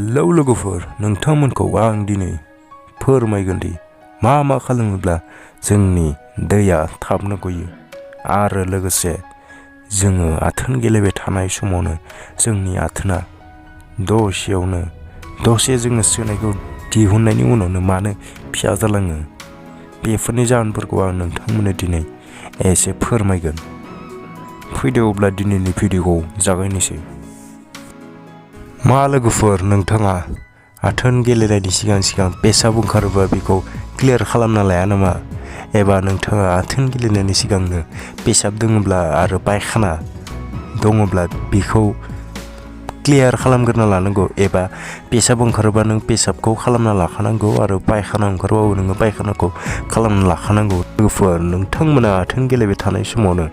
Hello लोगोफोर, नोंथांमोनखौ आं दिनै फोरमायगोन दि मा खालामोब्ला जोंनि दैया थाबनो गयो आरो लोगोसे जोङो आथोन गेलेबाय थानाय समावनो जोंनि आथोना दसे जोङो सोनायखौ दिहुननायनि उनावनो मानो फिसा जालाङो। बेफोरनि जाहोनफोरखौ आं नोंथांमोननो दिनै एसे फोरमायगोन। फैदो अब्ला दिनैनि भिडिअखौ जागायनोसै। मा लोगोफोर, नोंथाङा आथोन गेलेनायनि सिगां पेसाब ओंखारोबा बेखौ क्लियार खालामना लाया नामा? एबा नोंथाङा आथोन गेलेनायनि सिगांनो पेसाब दङब्ला आरो पायखाना दङब्ला बेखौ क्लियार खालामग्रोना लानांगौ, एबा पेसाब ओंखारोबा नों पेसाबखौ खालामना लाखानांगौ आरो पायखाना ओंखारबाबो नोङो पायखानाखौ खालामना लाखानांगौ। लोगोफोर, नोंथांमोना आथोन गेलेबाय थानाय समावनो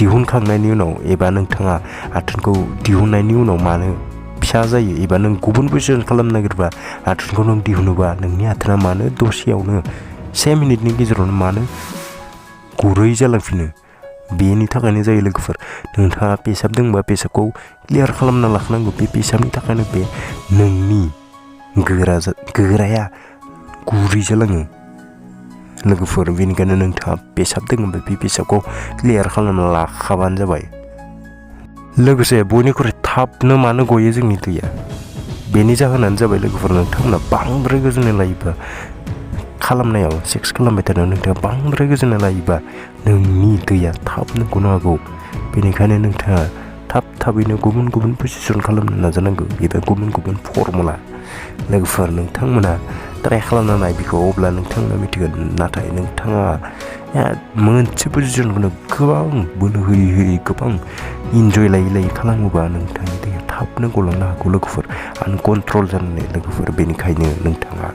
दिहुनखांनायनि उनाव एबा नोंथाङा आथोनखौ दिहुननायनि उनाव मानो फिसा जायो, एबा नों गुबुन पजिसन खालामनो नागिरबा आथोनखौ नों दिहुनोबा नोंनि आथोना मानो दसेयावनो 1 मिनिटनि गेजेरावनो मानो गुरै जालांफिनो? बेनि थाखायनो जायो लोगोफोर। नोंथाङा पेसाब दंबा पेसाबखौ क्लियार खालामना लाखानांगौ। बे पेसाबनि थाखायनो बे नोंनि गोराया गुरै जालाङो लोगोफोर। बेनिखायनो नोंथाङा पेसाब दङबा बे पेसाबखौ क्लियार खालामना लाखाबानो जाबाय। लोगोसे बयनिख्रुइ थाबनो मानो गयो जोंनि दैया, बेनि जाहोनानो जाबाय लोगोफोर, नोंथांमोना बांद्राय गोजोननाय लायोबा खालामनायाव सेक्स खालामबाय थानायाव नोंथाङा बांद्राय गोजोननाय लायोबा नोंनि दैया थाबनो गनो हागौ। बेनिखायनो नोंथाङा थाबैनो गुबुन पजिसन खालामनो नाजानांगौ, एबा गुबुन फर्मुला। लोगोफोर, नोंथांमोना ट्राइ खालामना नाय बेखौ, अब्ला नोंथांमोना मिथिगोन। नाथाय नोंथाङा मोनसे पजिसनखौनो गोबां बोलो होयै गोबां इन्जय लायै खालामोबा नोंथांनि दैया थाबनो गलांनो हागौ लोगोफोर, आनकन्ट्रल जानानै लोगोफोर। बेनिखायनो नोंथाङा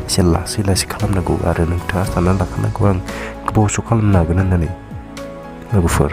एसे लासै खालामनांगौ आरो नोंथाङा सानना लाखानांगौ आं गोबाव सम खालामनो हागोन होननानै लोगोफोर।